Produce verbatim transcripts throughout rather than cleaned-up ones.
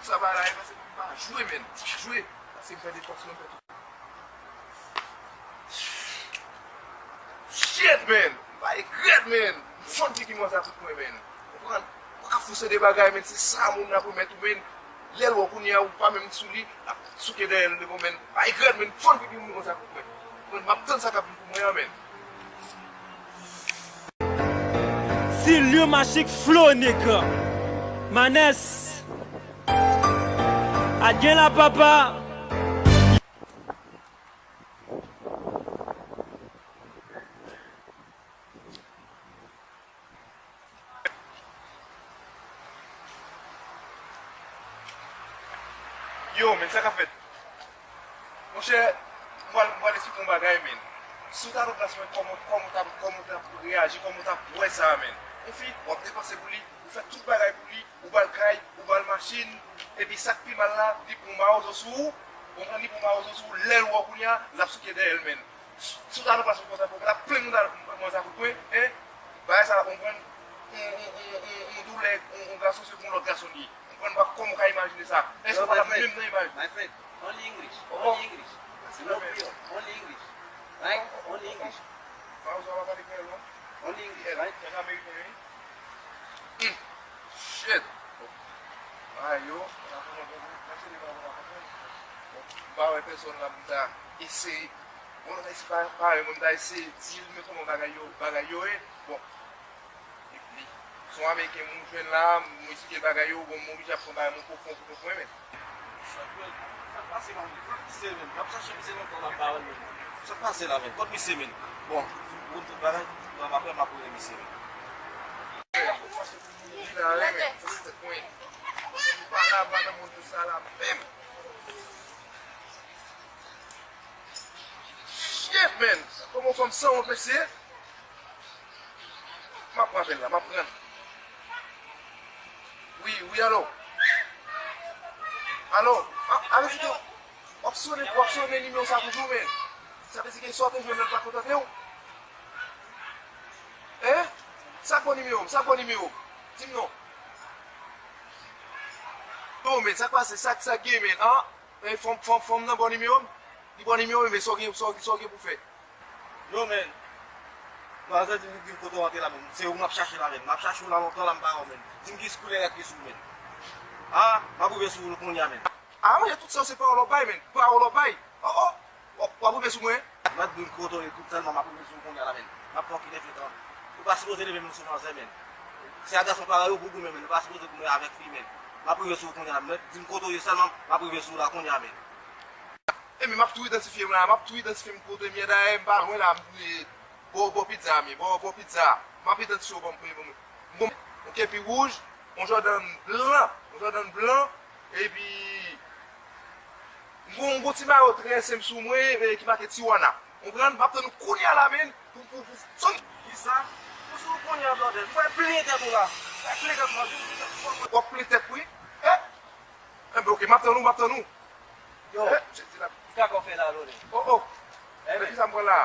Sa pa la, e pase m pa jwe, men. M pa jwe. Pase m fè depans mwen, fè tout. Shit, man! Bay rèd, man! M fann figi manzè a kout pwen, man. Konprann? Ou ka fous de bagay, man. Se sa moun nan pwomèt ou, man. Lè l wè w kounye a, ou pa menm sou li, l ap souke dèyè l devan, man. Bay rèd, man. M fann figi moun manzè a kout pwen. Man, m ap tann sa k ap vin pou mwen an, man. Silyo Machik Flo Nèg Manès. Adyen la papa. Yo, men sa k ap fèt? Monchè, m pral, m pral esplike yon bagay, men. Si w ta nan plas mwen, kòman, kòman w t ap, kòman w t ap reyaji, kòman w t ap wè sa, men? Yon fi, w ap depanse pou li, ou fè tout bagay pou li, ou ba l kay, ou ba l machin, epi sa k pi mal la, li pran mawozo sou ou, ou konprann, li pran mawozo sou ou, lè l wè w kounye a, l ap souke dèyè l, men. Si w ta nan plas mwen konsa, fò w pa t ap plenn manzè a kout pwen, en? Bagay sa la, ou konprann, yon, yon, yon, yon, yon doulè, yon, yon gason se pou yon lòt gason li ye. Ou konprann pa kòman w ka imajine sa? Èske w pa t ap menm nan imaj? My friend, only English, only English. No Creole, only English. Right? Only English. Mawozo a pa pale kreyòl, non? Only English, right? Kèk ameriken, wi. Hmm. Shit. Bagay yo, m pa konprann, m pa konprann. Bon, m pa wè pèsòn la pou m ta eseye. Bon, nan sa isi pa, parèy, mwen, m ta eseye di l, men kòman bagay yo, bagay yo ye. Bon, li, li, se yon ameriken moun jwenn la, m esplike l bagay yo, bon, m oblije ap pran bagay mwen pwofon pou pwofon, men. Sa k pase, man? Kot misye, men? M ap chache misye lontan, m ap ba wè l, men. Sa k pase la, men? Kot misye, men? Bon, m konn tout bagay, m ap, apre m ap rele misye, men. Li la, wi, men. Mwen pa la, pa nan moun sa la, menm. Shit, man! Kòman yon fanm sanwont, mesye? M ap pran apèl la, m ap pran l. Wi, wi, alo? Alo? A, ale sou w ap sonnen, w ap sonnen nimewo sa toujou, men. Sa vle di ke sa w te jwenn nan pa kontante w? Hein? Sa k bò nimewo m? Sa k bò nimewo m? Di m non. Bon, men, sa k pase? Sa, sa k gen, men? An? E, fanm, fanm, fanm nan bò nimewo m? Li bò nimewo m, men sa w gen, sa w, sa w gen pou fè? Yo, men. Manzè di m, di m kote w antre la, men. Se ou m ap chache la, men. M ap chache w la lontan la, m pa wè w, men. Di m ki koulè rad ki sou w, men. A, m ap rive sou ou kounye a, men. A, monchè, tout sa yo se pawòl w ap bay, men. Pawòl w ap bay. O, o. W ap, w ap rive sou mwen? Mèt di m kote w ye tout sèlman, m ap rive sou ou kounye a la, men. M ap fè w kite frekan. Ou pa sipoze leve men sou manzè, men. Se a gason parèy ou pou goumen, men. Ou pa sipoze goumen avèk fi, men. M ap rive sou ou kounye a la, men. Di m kote w ye sèlman, m ap rive sou ou la kounye a, men. Ebyen, m ap tou idantifye m la, m ap tou idantifye m kote m ye, dayè m pa lwen la, m, e, bò, bò pizza a m ye, bò, bò pizza a. M ap idantifye w ban m, ban m, bon, yon kepi wouj, yon Jordan blan, yon Jordan blan, epi m gon, m gon ti mayo trè senp sou mwen, e, ki make Tijuana. Konprann? M ap tann ou kounye a la, men, pou, pou, pou, sòti. Kisa? Ou sou kounye a, blòdè. M pral plen tèt ou la. M pral plen tèt ou la. W ap plen tèt, wi. E? Enben, oke, m ap tann ou, m ap tann ou. Yo, e, kisa w fè la, blòdè? O, o. E, men kisa m pran la?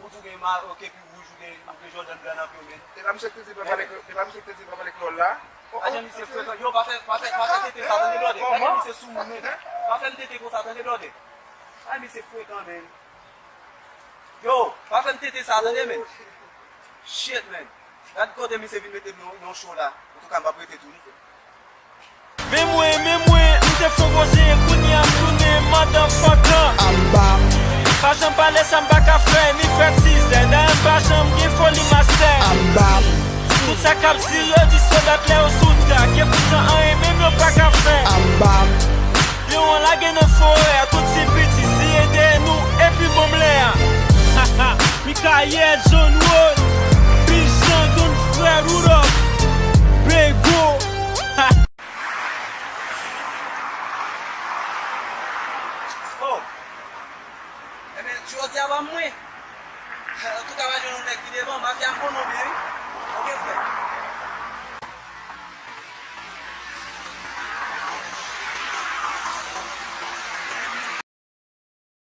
Ou di w gen ma, oke, pi wouj, ou gen, ou gen Jordan blan nan pye w, men. E pa misye k te di pa pale, e pa misye k te di pa pale kreyòl la? O, o. Ajan misye frekan. Yo, pa fè, pa fè, pa fè tete sa, tande, blòdè. Ajan misye sou moun, men. Pa fè l tete konsa, tande, blòdè. Ay, misye frekan, men. Yo, pa fè m tete sa, tande, men. Shit, man. Gad kote misye vin mete m nan, nan show la. Antouka, m p ap rete tou, non. Men mwen, men mwen, m te fon koze, kounye a m tounen motherfucker. I'm back. Pa janm pale sa m pa ka fè, ni fè tizè. Dayè m pa janm gen foli mastè. I'm back. Tout sa k ap di yo di se dat lè yo sou trak. E poutan anyen menm yo pa ka fè. I'm back. Lyon an lage nan forè a, tout ti piti, siye dèyè nou, epi bonm lè a. Mikayèl, John Roy, Bijan, Don Frè, Rudolph, Bego. Oh! Ebyen, jodi a pa mwen. Antouka, pa jwenn yon nèg ki devan, mafya m konnen w byen.